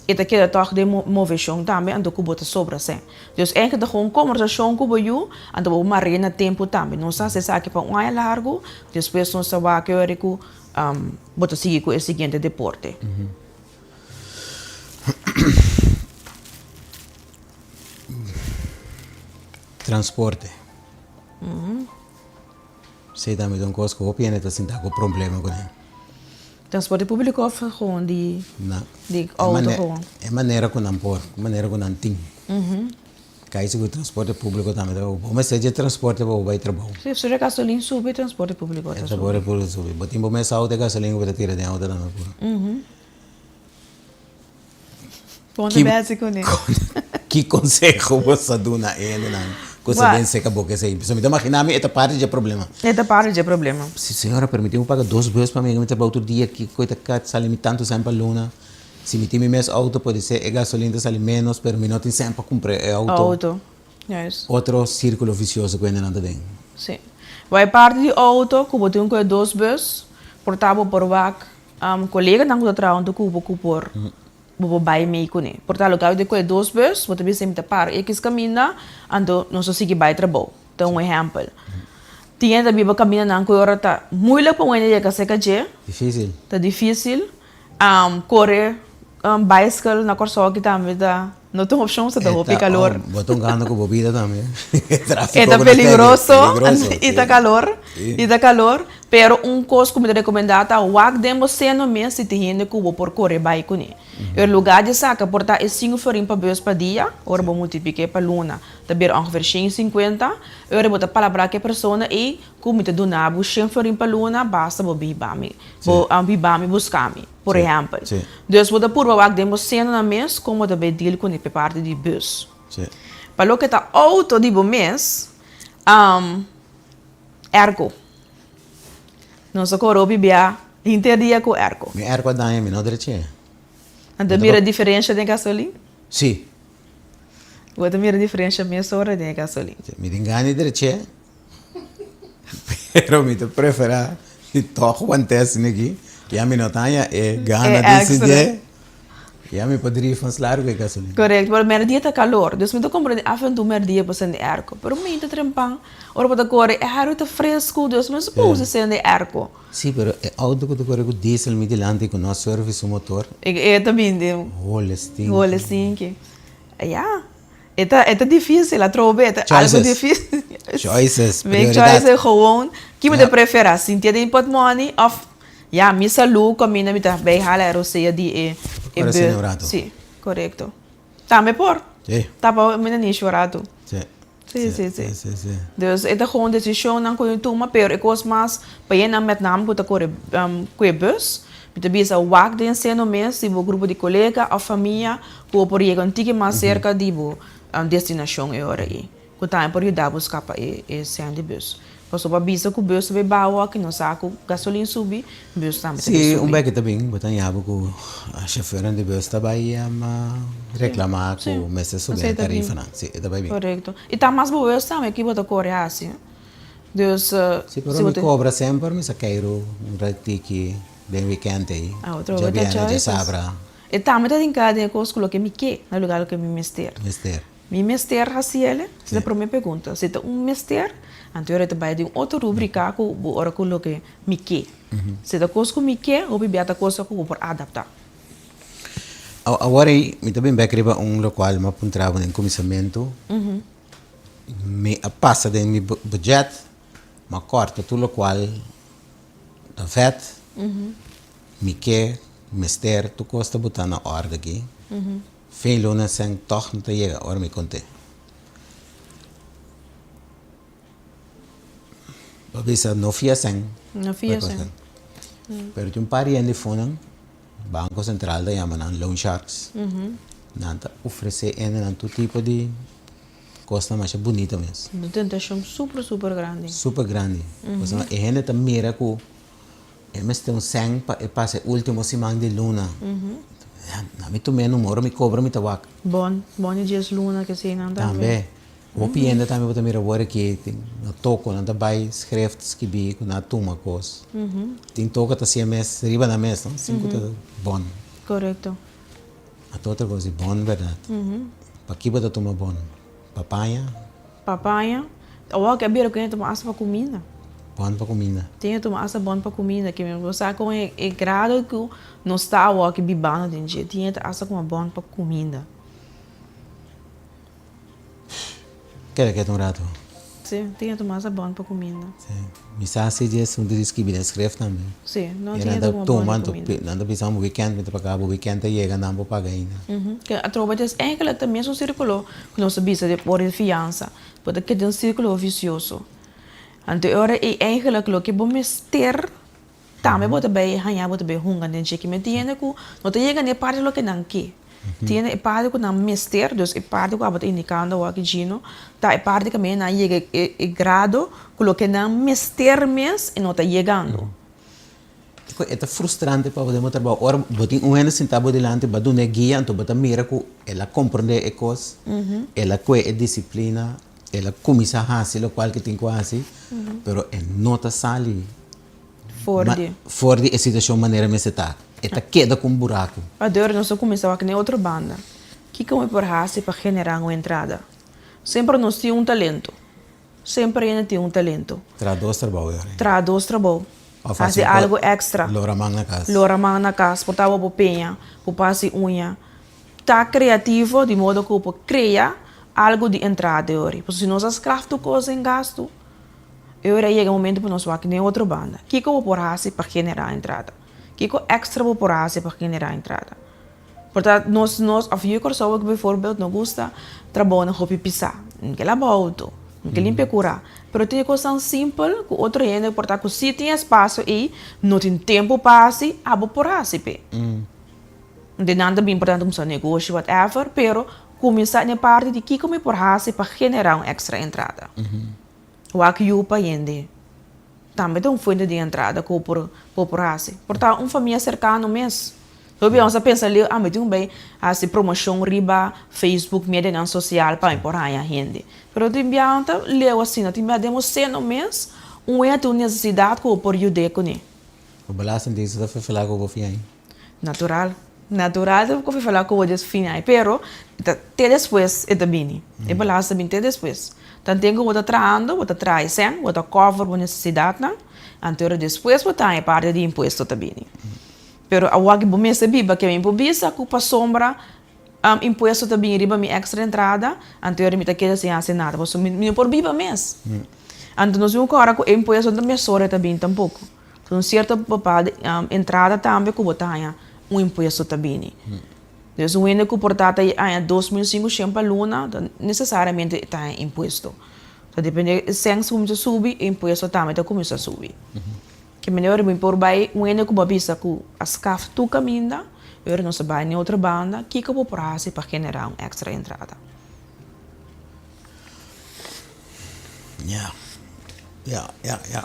e ta keda tòg den moveshon tambe, anto ku bo ta sobra sèn. Dus ègt ta un kombersashon ku bo yu, anto bo mar'é na tempu tambe. Nos a hasi esaki pa un aña largu, despues nos ta wak e ora ku bo ta sigui ku e siguiente deporte. Transporte. Esei tambe ta un kos ku hopi hende ta sinta ku problema kuné. Transporte públiko òf gewoon di di outo gewoon? E manera ku nan por, e manera ku nan tin. Kai si ku transporte públiko tambe ta bo mester dje transporte pa bo bai trabou. Si, si gasolin subi transporte públiko ta subi. Transporte públiko ta subi. Bo tin bo mes outo e gasolin ku bo ta tira den outo tambe puru. Ponte bèsi kuné. Ki konseho bo sa duna e hendenan ku sa den seka boka esei? Pasobra mi ta imaginá mi e ta parti dje problema. E ta parti dje problema. Si señora permití mi paga dos bus pa mi yega mi trabou tur dia, kiko e ta kat sali mi tantu sèn pa luna? Si mi tin mi mes outo pode ser e gasolin ta sali ménos pero mi no tin sèn pa kumpra e outo. Outo, juist. Otro sírkulo visioso ku hendenan ta den. Si. Bo e parti di outo ku bo tin ku e dos bus por ta bo por wak Koleganan ku ta traha huntu ku bo ku por bo por bai mei kuné. Por ta loke di kohe dos bus, bo ta bisa mi ta para ekis kaminda, anto nos ta sigui bai trabou. Ta un ehèmpel. Tin hende ta biba kamindanan ku e ora ta muilik pa un hende yega serka dje. Difísil. Ta difísil. Kore baiskel na Kòrsou aki tambe ta no ta un opshon, ta hopi kalor. Bo ta un gana ku bo bida tambe. E ta peligroso i ta kalor, i ta kalor. Pero un kos ku mi ta rekomendá ta wak den bo seno mes si tin hende ku bo por kore bai kuné. E lugá di saka por ta e sinku florin pa bus pa dia, ora bo multiplik'é pa luna ta bira ongeveer shen i sinkuenta. E ora bo ta palabrá ku e persona ei ku mi ta duna bo shen florin pa luna basta bo biba mi, bo biba mi buska mi. Por ehèmpel. Dus bo ta purba wak den bo senonan mes kon bo ta bai deal kuné p'e parti di bus. Pa loke ta outo di bo mes, airco. Nos a kore hopi bia henter dia ku airco. Mi airco a daña mi no drechi. Anto mira diferensha den gasolin? Si. Bo ta mira diferensha mesora den e gasolin? Mi tin gana di drechi. Pero mi ta prefera di tòg want'é asina aki. Ya mi no ta haña e gana di sind'é. Ya mi por drief mas largu e gasolina. Correcto, pero merdia ta calor, dus mi ta comprende af en toe merdia por sende airco, pero mi ta trempan ora bo ta core e aire ta fresco, dus mi no suppose sende airco. Si, pero e auto cu ta core cu diesel mi dilanti cu no a service su motor. E ta bini. Hole stinki. Hole stinki. Ya, e ta e ta dificil atrobe, e ta algo dificil. Choices, prioridad. Make choices gewoon, ki mi ta prefera, sinti den portmoney of Ya, mi salú kaminda mi ta bay hala e rosea di e e Ora sende un rato. Sí, korekto. Tambe por. Sí. Tapa mi nanishi un rato. Sí. Sí, sí, sí. Sí, sí, sí. Dus e ta gewoon desishonnan ku mi tuma, pero e kos mas pa yenan met name ku ta kore ku e bus, mi ta bisa wak den seno mes di bo grupo di kolega òf famia ku bo por yega un tiki mas serka di bo destinashon e ora ei. Ku tambe por yuda bo skapa e e sèn di bus. Pasobra bisa ku bus ta bay baho aki no sa ku gasolin subi, bus tambe ta bay Sí, un subi. beki ta bin, bo ta ña bo ku shofèrnan di bus ta bay reklamá Sí, ku mester subi esei e ta bin. tarifanan. Sí, e ta bay bin. Korekto. I ta mas bo bus tambe ki bo ta kore hasi. Dus, Sí, pero si bo mi ta. kobra semper mi sa keiru un ratiki den wikènt ei, Ah, otro bo ta djabièrnè, choices. djasabra. E tambe ta tin kada den e kos ku loke mi ke na lugar loke mi mester. Mester. Mi mester hasi el? Esei ta e prome pregunta. Si ta un mester, anto ora ta bai den otro rubrika ku bo ora ku loke mi ke. Si ta kos ku mi ke, hopi bia ta kos ku bo por adapta. Awor ei mi ta bin bek riba un lokual mi a puntra bo den kuminsamentu. Mi a pasa den mi budget, mi a kòrta tur lokual ta vèt. Mi ke, mester, tur kos ta botá na òrde aki. Fin luna sèn tòg no ta yega ora mi kont'é. Bo bisa no fia sèn. No fia sèn. Pero tin un par di hende fonan, Banko Sentral ta yama nan loan sharks. Nan ta ofresé hendenan tur tipo di kosnan masha bunita mes. Un tentashon super super grandi. Super grandi. Pasobra e hende ta mira ku E mester un sèn pa e pasa e ultimo siman di luna. Na mi tum'é numero mi kobra mi ta wak. Bon, bon di dies luna ke eseinan tambe. Tambe. Hopi hende tambe bo ta mira wor aki tin na toko nan ta bai schrift skibi ku nan a tuma kos. Tin toko ta siña mes riba nan mes no sin ku ta bon. Korekto. Anto otro kos di bon bèrdat. Paki bo ta tuma bon? Pa paña? Pa paña. Awor ke a bira ku hende tuma asta pa kuminda. Bon pa kuminda. Tin hende tuma asta bon pa kuminda. Ke mi bo sa kon e grado ku nos ta awor aki bibando den dje. Tin hende ta asta kuma bon pa kuminda. Keda ketu un rato. Si, tin hende tuma asta bon pa kuminda. Si. Mi sa si dje asuntu di skibi den schrift tambe. Si, no tin hende tuma bon pa kuminda. Nan ta bisa un weekend mi ta paga bo, weekend ta yega nan bo paga ainda. Ke atrobe des eigenlijk ta mesun sirkulo ku nos ta bisa di ora di fiansa. Bo ta keda den un sirkulo visioso. Anto e ora ei eigenlijk loke bo mester tambe bo ta bai haña bo ta bai hunga den dje. Kimen tin hende ku no ta yega na e parti loke nan ke. Tin hende e parti ku nan mester, dus e parti ku abo ta indikando awor aki Gino, ta e parti kaminda nan yega e grado ku loke nan mester mes e no ta yegando. E ta frustrante pa bo den bo trabou ora bo tin un hende sinta bo dilanti bo a duna e guia anto bo ta mira ku el a komprende e kos, el a kue e disiplina, el a kuminsá hasi lokual ke tin ku hasi, pero e no ta sali For di. For di e situashon manera mester ta. E ta keda ku un buraku. Ador nos a kuminsá wak n'e otro banda. Kiko mi por hasi pa generá un entrada? Semper nos tin un talento. Semper hende tin un talento. Traha dos trabou e ora. Traha dos trabou. Hasi algu èkstra. Lora man na kas. Lora man na kas. Por ta bo por peña, bo por hasi uña. Ta kreativo di modo ku bo por krea algu di entrada e ora. Pasobra si nos a skraf tur kos den gastu, e ora a yega e momento pa nos wak den otro banda. Kiko bo por hasi pa generá entrada? Kiko èkstra bo por hasi pa generá entrada? Por ta nos nos of yu Kòrsou wak bivoorbeeld no gusta trabounan hopi pisá. N ke laba outo, n ke limpia kurá. Pero tin e kosnan simpel ku otro hende por ta ku si tin espasio ei no tin tempu pa hasi, abo por hasi p'e. De nan ta bin por tantu kuminsá negoshi whatever, pero kuminsá den e parti di kiko mi por hasi pa generá un èkstra entrada. Wak yu pa hende tambe ta un fuente di entrada ku bo por bo por hasi. Por ta un famia serkano mes. Hopi nos a pensa leu, ah mi tin ku bai hasi promoshon riba Facebook, medianan sosial pa mi por haña hende. Pero tin bia no ta leu asina, tin bia den bo seno mes un wea tin un nesesidat ku bo por yud'é kuné. Bo belastingdienst ta ferfelá ku bo fin ai? Natural. Natural ta ku ferfelá ku bo des fin ai, pero ta te despues e ta bini. E belasting ta bini te despues. Tanten ku bo ta trahando, bo ta traha e sèn, bo ta cover bo nesesidatnan, anto ora despues bo ta haña e parti di impuesto ta bini. Pero awor bo mester biba ke mi por bisa ku pasobra impuesto ta bini riba mi extra entrada, anto ora mi ta keda sin hasi nada, pasobra mi no por biba mes. Anto nos tin ku kòrda ku e impuesto no ta mesora e ta bini tampoko. Ta un sierto bepaalde entrada tambe ku bo ta haña un impuesto ta bini. Dus un hende ku por ta ta haña 2500 pa luna, ta nesesariamente e ta haña impuesto. Ta depende e sèns kuminsá subi, e impuesto tambe ta kuminsá subi. Ke manera ora mi por bai un hende ku bo a bisa ku a skaf tur kaminda, i ora nos a bai na e otro banda, kiko bo por hasi pa generá un èkstra entrada? Ya, ya, ya, ya.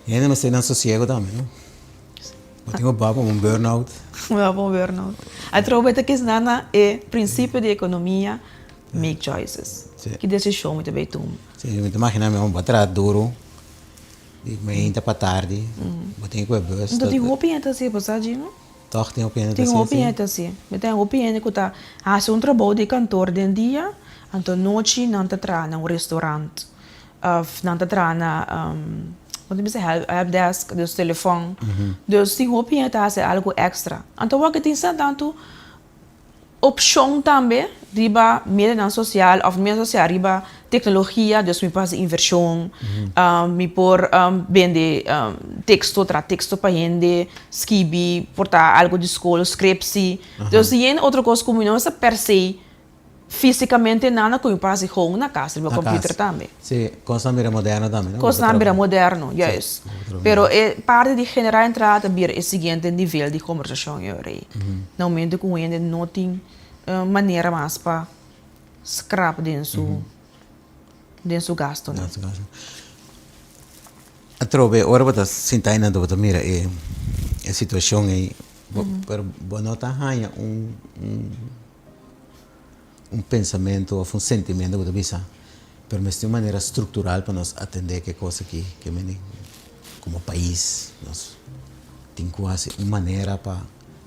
Hende mester nan sosiego tambe, no? Bo tin ku bai pa un burnout. Bo pa un burnout. Atrobe ta kisna na e prinsipio di ekonomia, make choices. Ki desishon mi ta bai tuma? Si, mi ta imagina mi bo a traha duru. Di mainta pa tardi, bo tin ku e bus. Nto tin hopi hende ta hasi bo sa Gino? Tòg tin hopi hende ta hasi Tin hopi hende ta hasi. Mi ta hopi hende ku ta hasi un trabou di kantor den dia, anto nochi nan ta traha na un restaurant òf nan ta traha na kon ta bisa help desk, dus telefòn. Dus tin hopi hende ta hasi algu èkstra. Anto wak tin sa tantu Opshon tambe riba medianan sosial òf media sosial riba teknologia, dus mi por hasi invershon, mi por bende teksto, traha teksto pa hende, skibi, por ta algu di skol, skripsi. Dus di hende otro kos ku mi no mester per se fisikamente nada ku mi por hasi gewoon na kas riba computer tambe. Si, kosnan bira moderno tambe, no? Kosnan bira moderno, juist. Pero e parti di generá entrada ta bira e siguiente nivel di kombersashon e ora ei. Na momento ku un hende no tin manera mas pa skrap den su den su gastunan. Atrobe ora bo ta sinta einan bo ta mira e situashon ei, pero bo no ta haña un un pensamentu of un sentimentu ku ta bisa, pero mester un manera struktural pa nos atendé ku e kos aki, ke mende komo pais nos tin ku hasi un manera pa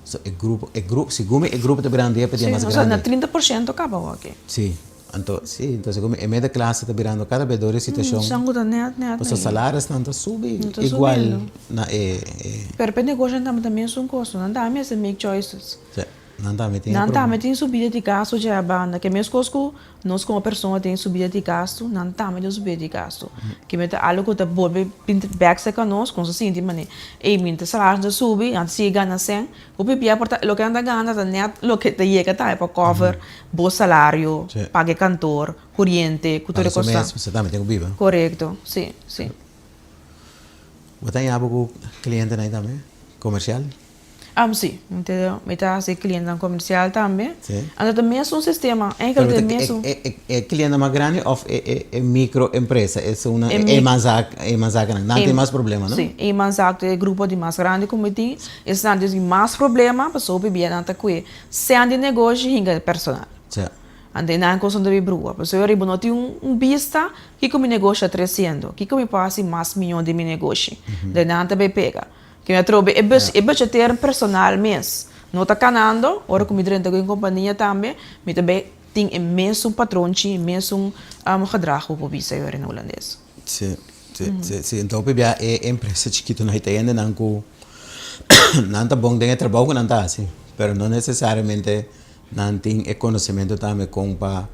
so e grupo e grupo segun mi e grupo ta birando dia pa dia mas grandi. Si, nos a na 30% kaba awor aki. Si, anto si, anto segun mi e media klase ta birando kada bes dor e situashon. San ku ta nèt nèt. Pasobra salariosnan ta subi igual na e e. Pero pa e negoshonan tambe ta mesun kos, nan tambe mester make choices. Si. Nan tambe tin e Nan problema. tambe tin subida di gastu dje banda. Ke meskos ku nos komo persona tin subida di gastu, nan tambe tin subida di gastu. Ke mester algu ku ta bolbe bin bèk serka nos, ku nos ta sinti manera, ey mi salaris ta subi, nan ta sigui gana sèn. Hopi bia por ta loke nan ta gana ta nèt loke ta yega tambe pa kòver bo salario, paga e kantor, kuriente, ku tur e Paga su kosnan. mes, pasobra tambe tin ku biba. Korekto, si, si. Bo ta haña bo ku klientenan ei tambe, komersial? Am si, mi ta mi ta hasi clientenan comercial tambe. Si. Anto ta mesun sistema, eigenlijk Pero ta mesun. E e e cliente mas grandi of e e e micro empresa, esunnan E e mi. eenmanszaak eenmanszakennan, nan tin mas problema no? Si, eenmanszaak ta e grupo di mas grandi ku mi tin, esnan tin mas problema pasobra hopi bia nan ta kue sean di negoshi hinka di personal. Si. Anto e nan kos no ta bin brua, pasobra riba no tin un bista kiko mi negoshi ta tresiendo, kiko mi por hasi mas mihó den mi negoshi, den nan ta bay pega. Ke mi atrobe e bus e budgeteer personal mes no ta kanando, ora ku mi drenta ku e kompania tambe mi ta bay tin e mesun patronchi, e mesun gedrag ku bo por bisa ayor na hulandes. Si, si, si, si. Enton hopi bia e empresa chikitonan ei ta hendenan ku nan ta bon den e trabou ku nan ta hasi, pero no nesesariamente nan tin e konosementu tambe kon pa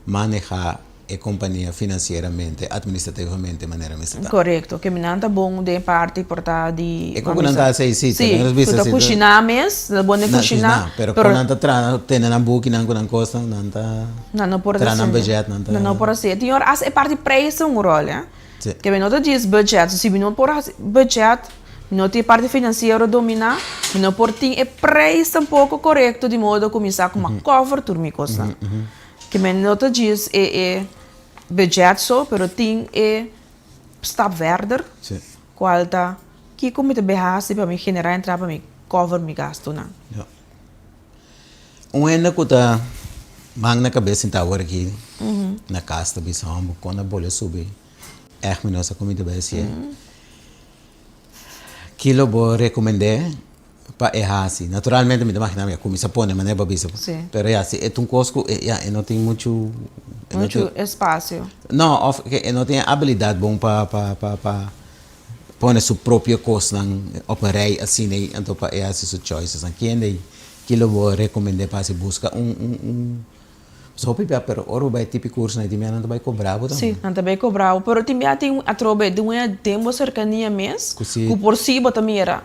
maneha e kompania finansieramente, administrativamente manera mester ta. Korekto, ke mi nan ta bon den parti por ta di. E ku nan ta hasi si, Si, ku ta kushiná mes, nan ta bon den kushiná, pero kon nan ta traha, tene nan bukinan ku nan kosnan, nan ta Nan no por traha nan budget, nan ta. Nan no por hasi. Tin ora hasta e parti prijs ta un ròl, ya. Si. Ke mi no ta djis budget, si mi no por hasi budget, mi no tin e parti finansiero dominá, mi no por tin e prijs tampoko korekto di modo ku mi sa ku mi a cover tur mi kosnan. Ke men no ta djis e e budget so, pero tin e stap verder, Sí. kual ta kiko mi ta bay hasi pa mi generá entrada pa mi cover mi gastunan. Ja. Un hende ku ta man na kabes sinta awor aki na kas ta bisa, Homber, kon a bole subi? Ègt mi no sa kon mi ta bay hasié. Ki lo bo rekomend'é pa e hasi? Naturalmente mi ta imaginá mi a kuminsá pone manera bo a bisa. Sí. Pero ya, si e ta un kos ku e ya e no tin muchu. Muchu espasio. No, òf ke e no tin e abilidat bon pa pa pa pa pone su propio kosnan op een rij asina ei, anto pa e hasi su choicesnan. Kende ei ki lo bo rekomend'é pa hasi? Buska un un un So hopi bia, pero ora bo bai tipi curso nan tin bia nan ta bai cobra bo tambe. Si, nan ta bai cobra bo, pero tin bia tin atrobe di un den bo cercania mes cu por si bo ta mira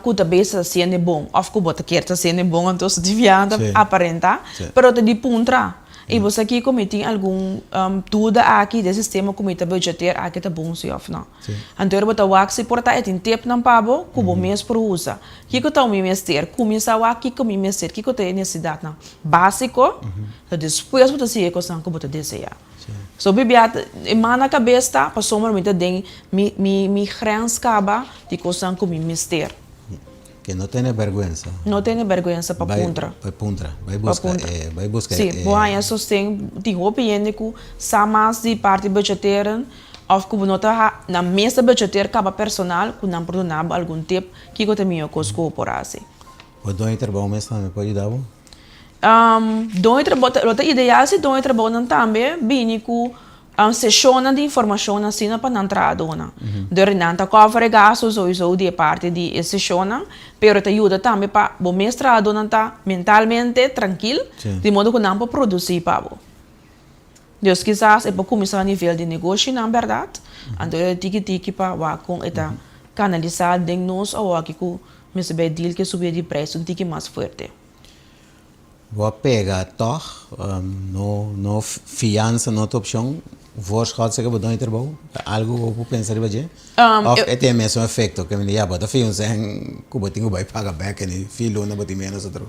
cu ta bes ta haciendo bon of cu bo ta kier ta haciendo bon, entonces tin bia nan ta aparenta, pero ta di puntra y bo sa kico mi tin algun duda aki den sistema cu mi ta budgeteer aki ta bon si of no. Anto ora bo ta wak si por ta e tin tipnan pa bo cu bo mes por usa. Kico ta mi mester? Cuminsa wak kico mi mester, kico ta e necesidadnan. Básiko, ta despues bo ta sigui e kosnan ku bo ta deseá. So bibia e man na kabes ta pasobra mi ta den mi mi mi grens kaba di kosnan ku mi mester. Ke no tene bèrgwensa. No tene bèrgwensa pa puntra. Bai puntra, bai buska e, bai buska e. Si, bo haña sosten, tin hopi hende ku sa mas di parti budgeteren òf ku bo no ta nan mes ta budgeter kaba personal ku nan por duna bo algun tip kiko ta e mihó kos ku bo por hasi. Bo doño di trabou mes tambe por yuda bo? Doño di trabou, lo ta ideal si doño di trabounan tambe bini ku seshonnan di informashon asina pa nan trahadónan. Dor nan ta cover e gasto souiso di e parti di e seshonnan, pero ta yuda tambe pa bo mes trahadónan ta mentalmente trankil, di modo ku nan por produsí pa bo. Dus kisas e por kuminsá na nivel di negoshinan bèrdat, anto e tiki tiki pa wak kon e ta kanalisá den nos awoki ku mester bai deal ku e subida di preis un tiki mas fuerte. Bo a pega tòg, no no fiansa no ta opshon, voorschot seke bo dòño trabou, ta algu ku bo por pensa riba dje? Òf e tin e mesun efekto ke ya bo ta fia un sèn ku bo tin ku bai paga bèk en fin luna bo tin ménos otro.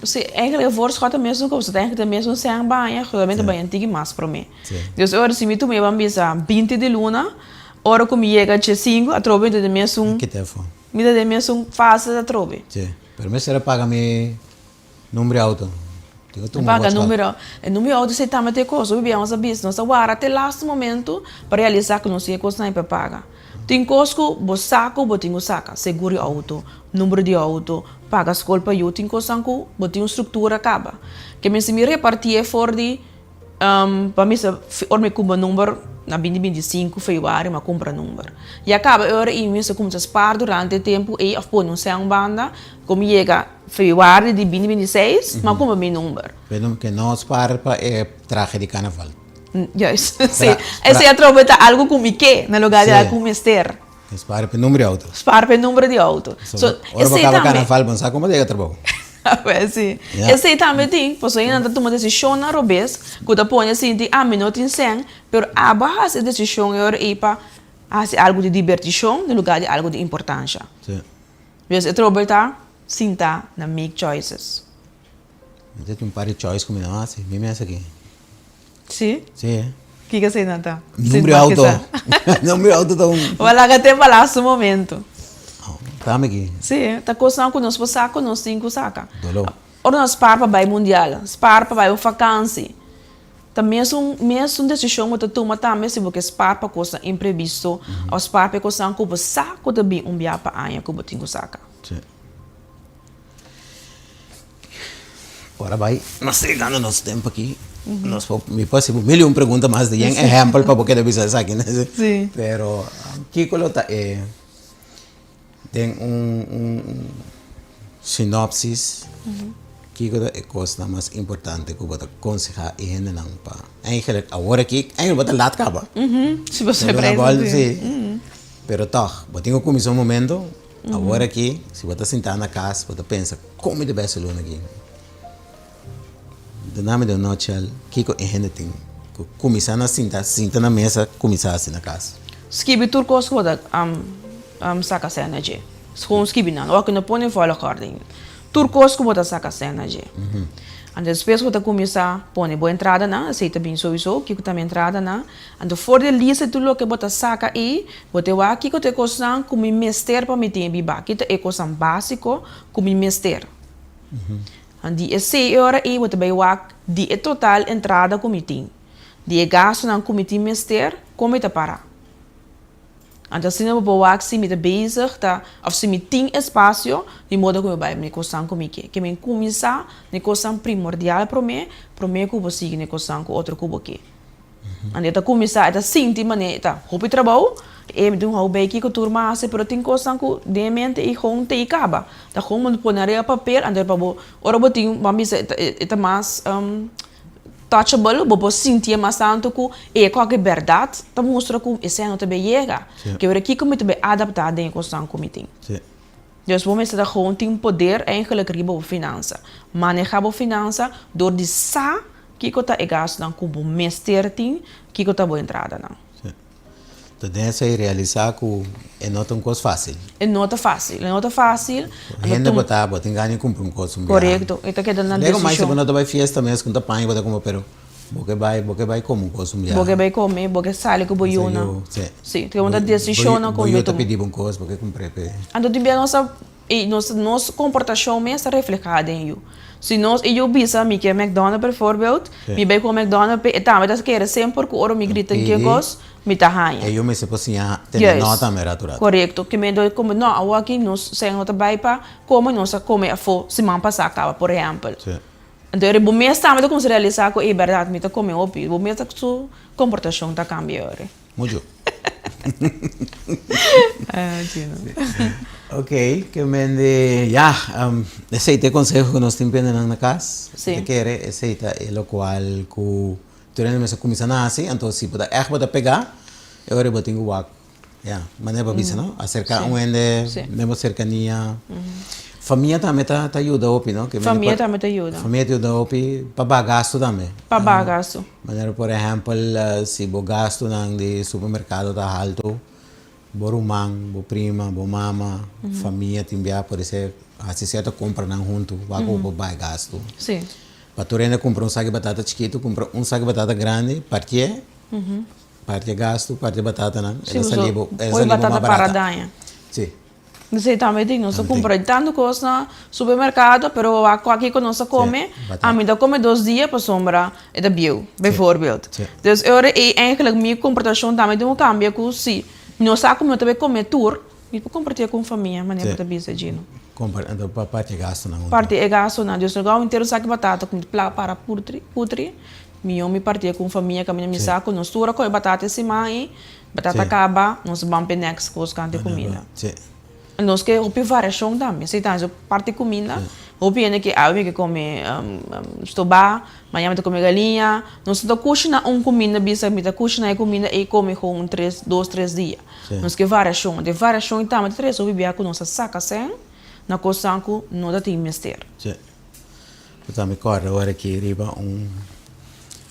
Si, eigenlijk e voorschot ta mesun kos, ta eigenlijk ta mesun sèn baña, solamente baña un tiki mas promé. Dus ora si mi tuma e ban bisa binti di luna, ora ku mi yega dje sinku atrobe mi ta den mesun, mi ta den mesun fase atrobe. Si, pero mester a paga mi Number di auto. Tin ku tuma Paga numero. E numero di auto esei tambe ta e kos. Hopi bia nos a bisa, nos ta wara te lastu momento pa realisa ku nos tin e kosnan ei pa paga. Tin kos ku bo sa ku bo tin ku saka, segur di auto, numero di auto, paga skol pa yu, tin kosnan ku bo tin un struktura kaba. Ke mester mi repartié for di Pa mi sa ora mi kumpra number na binti 25 februari mi a kumpra number. Ya kaba e ora ei mi mester kuminsá spaar durante e tempu ei òf pone un sèn un banda ku mi yega februari di binti 26 mi a kumpra mi number. Pero ke no spaar pa e trahe di karnaval. Juist, si. Esei atrobe ta algu ku mi ke na lugar di algu ku mi mester. Spaar pa e number di auto. Spaar pa e number di auto. So, ora bo kaba karnaval bo no sa komo yega trabou. Awel si. Esei tambe tin, pasobra hende nan ta tuma desishonnan robes ku ta pone sinti, ah mi no tin sèn, pero abo a hasi e desishon e ora ei pa hasi algu di dibertishon na lugar di algu di importansha. Dus e trobel ta sinta na make choices. Mi ta tin un par di choice ku mi no hasi, mi mes aki. Sí? Sí. Kiko esei nan ta? Number di auto. Number di auto ta un. Bo laga te pa laatste momento. Tami aki. Sí, ta kosnan ku nos por sa ku nos tin ku saka. Doló. Ora nos spar pa bai mundial, spar pa bai un fakansi, ta mesun mesun desishon bo ta tuma tambe si bo ke spar pa kosnan imprevisto òf spar pa e kosnan ku bo sa ku ta bin un bia pa aña ku bo tin ku saka. Sí. Ora bai, nos ta yegando nos tempo aki. Nos por, mi por hasi bo mil y un pregunta mas di yen ehempel pa bo keda bisa esaki. Sí. Pero kiko lo ta e den un un sinopsis, kiko ta e kosnan mas importante ku bo ta konsehá e hendenan pa eigenlijk awor aki, eigenlijk bo ta lat kaba. Si bo sa e Sí. Pero tòg, bo tin ku kuminsá un momento. Awor aki, si bo ta sintá na kas, bo ta pensa, Kon mi ta bai salon aki? Duna mi den un nutshell, kiko e hende tin ku kuminsá na sinta, sinta na mesa, kuminsá hasi na kas? Skibi tur kos ku bo ta saka sèn na dje. Gewoon skibi nan. Ora ku no pone volgorde ainda. Tur kos ku bo ta saka sèn na dje. Anto despues bo ta kuminsá pone bo entradanan, esei ta bin souiso, kiko ta mi entradanan. Anto for di e lista di tur loke bo ta saka ei, bo ta wak kiko ta e kosnan ku mi mester pa mi tin e bibá, ki ta e kosnan básiko ku mi mester. Anto di esei e ora ei bo ta bai wak di e total entrada ku mi tin, di e gastunan ku mi tin mester, kon mi ta pará. Anto asina bo por wak si mi ta bezig ta of si mi tin espasio di modo ku mi bai mi kosnan ku mi ke. Ke mi kuminsá na e kosnan primordial promé, promé ku bo sigui na e kosnan ku otro ku bo ke. Anto e ta kuminsá e ta sinti manera e ta hopi trabou, e mi tin un hou bei kiko tur mi a hasi pero tin kosnan ku den e mente i gewoon te i kaba. Ta gewoon bo pone ariba papel anto pa bo ora bo tin bo a bisa e ta mas touchable, bo por sintié mas tantu ku e kòke bèrdat ta mustra ku esei no ta bay yega. Ke ora kiko mi ta bay adaptá den e kosnan ku mi tin. Dus bo mester ta gewoon tin poder eigenlijk riba bo finansa. Manehá bo finansa dor di sa kiko ta e gastunan ku bo mester tin, kiko ta bo entradanan. Ta den esei realisá ku e no ta un kos fásil. E no ta fásil, e no ta fásil. Hende bo ta, bo tin gana di kumpra un kos un biaha. Korekto, e ta keda na desishon. Lego mais si bo no ta bai fiesta mes ku ta paña bo ta kumpra pero bo ke bai, bo ke bai kome un kos un biaha. Bo ke bai kome, bo ke sali ku bo yunan. Si. Si, ta keda un desishonnan ku bo yu ta pidi bo un kos, bo ke kumpr'é p'e. Anto tin bia nos ta I nos nos komportashon mes ta reflehá den yu. Si nos e yu bisa mi ke McDonald bijvoorbeeld, mi bai kome McDonald p'e e tambe ta kere semper ku ora mi grita ke kos, mi ta haña. E yu mester por siña tene nò tambe ratu ratu. Korekto. Ke men komo nò awor aki nos sèn no ta bai pa kome, nos a kome afó siman pasá kaba por ehèmpel. Anto ora bo mes tambe ta kuminsá realisá ku ey bèrdat mi ta kome hopi, bo mes ta su komportashon ta kambia ora. Mucho. Ok, ke men di, ya, esei ta e konseho ku nos tin pende nan na kas. Si. Ta kere esei ta e lokual ku tur hende mester kuminsá na hasi, anto si bo ta ègt bo ta pegá, e ora bo tin ku wak, ya, manera bo a bisa no, aserká un hende den bo serkania. Famia tambe ta ta yuda hopi no. Famia tambe ta yuda. Famia ta yuda hopi pa baha gastu tambe. Pa baha gastu. Manera por ehèmpel si bo gastunan di supermerkado ta haltu, bo ruman, bo prima, bo mama, famia tin bia por esei hasi sierto kompranan huntu wak ku bo bai gastu. Si. Pa tur hende kumpra un saki batata chikitu, kumpra un saki batata grandi, partié, parti e gastu, parti e batatanan, e ta sali bo, e ta sali bo mas barata. Si. Esei tambe tin, nos ta kumpra tantu kos na supermerkado, pero wak ku kiko nos ta kome, ami ta kome dos dia pasobra e ta bieu, bijvoorbeeld. Dus e ora ei eigenlijk mi komportashon tambe tin ku kambia ku si mi no sa ku mi no ta bai kome tur, mi por kompartié ku un famia, manera bo ta bisa Gino. Anto pa parti e gastunan huntu. Parti e gastunan, dus no gou henter un saki batata ku mi ta para putri, mihó mi partié ku un famia kaminda mi sa ku nos tur a kome batata e siman ei, Batata kaba, nos ban p'e next kos kante kuminda. Nos ke hopi variashon tambe. Si ta parti kuminda, hopi hende ke awe mi ke kome stobá, mañana mi ta kome galiña. Nos no ta kushina un kuminda bisa mi ta kushina e kuminda ei kome kon un tres, dos, tres dia. Nos ke variashon. E variashon tambe ta trese hopi bia ku nos ta saka sèn na kosnan ku no ta tin mester. Bo ta mi kòrda ora ki riba un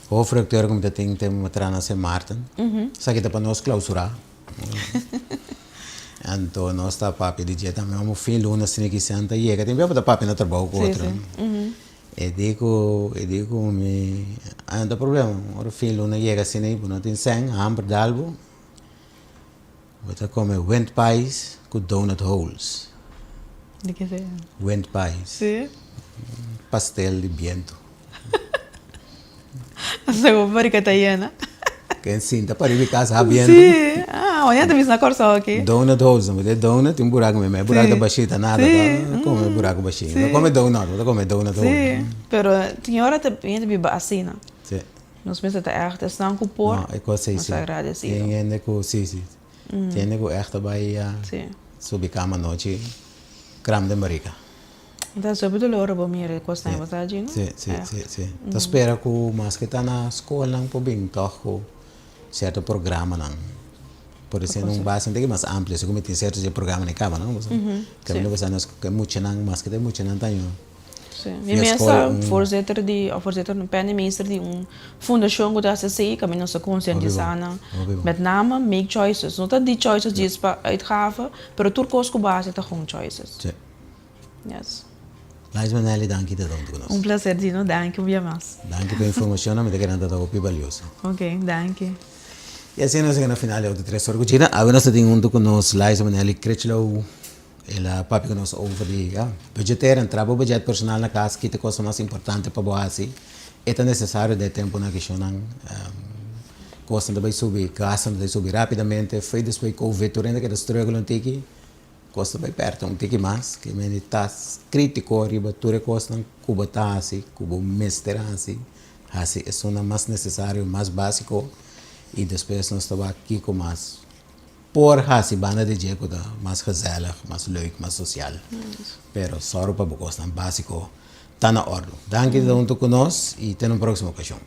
hoofdredacteur ku mi ta tin tempu mi traha na Sint Maarten. Esaki ta pa nos klausurá. Anto nos ta papia di dje tambe amo fin luna asina ki sèn ta yega. Tin bia bo ta papia na trabou ku otro. E di ku e di ku mi a no ta problema. Ora fin luna yega asina bo no tin sèn hamber dal bo. Bo ta come wind pies cu donut holes. Di ke sea? Wind pies. Si. Pastel di biento. Asa bo barrica ta yena. Ken sinta pa riba e casa ha biento. Si. Ah, wanneer ta bisa na Kòrsou aki? Donut holes. Bo ta donut tin buraco mei mei. Buraco ta bashí ta nada. Si. Come buraco bashí. No come donut, bo ta come donut hole. Si. Pero tin ora ta hende biba asina. Si. Nos mester ta ègt esnan ku por, No, e kos ei nos si. ta agradesido. Tin hende ku, si, si. Tin hende ku ègt ta bai subi kama anochi kram den barika. Ta hopi dolor bo mira e kosnan ei, bo sa Gino? Si, si, si, si. Ta spera ku maske ta na skolnan por bin tòg ku sierto programanan. Por esei un base un tiki mas amplio, si ku mi tin sierto programa na e kaba, no? Kaminda bo sa nos ku e muchanan, maske ta e muchanan ta año. Sí. Mi mes ta voorzitter di, of voorzitter no, penningmeester di un fundashon ku ta hasi así, kaminda nos ta konsientisá nan. Met name make choices. No ta di choices djis pa uitgaven, pero tur kos ku bo hasi ta gewoon choices. Sí. Yes. Liza Manelli, danki ta huntu ku nos. Un placer Gino, danki un bia mas. Danki pa e informashonnan, mi ta kere nan ta ta hopi balioso. Ok, danki. I asina nos a yega na final di Auto Tres Ora ku Gina. Awe nos ta tin huntu ku nos Liza Manelli Critchlow. El a papia ku nos over di ya budgeteren, traha bo budget personal na kas, kita kosnan mas importante pa bo hasi. E ta nesesario den e tempunan ku shonnan. Kosnan ta bai subi, gasnan ta bai subi rapidamente. Foi despues Covid tur hende keda struggle un tiki. Kos ta bai pèrta un tiki mas. Ke mende ta krítiko riba tur e kosnan ku bo ta hasi, ku bo mester hasi. Hasi esunnan mas nesesario, mas básiko i despues nos ta wak kiko mas por hasi banda di dje ku ta mas gezellig, mas leuk, mas sosial. Pero sòru pa bo kosnan básiko ta na òrdu. Danki di ta huntu ku nos i te na un próksimo okashon.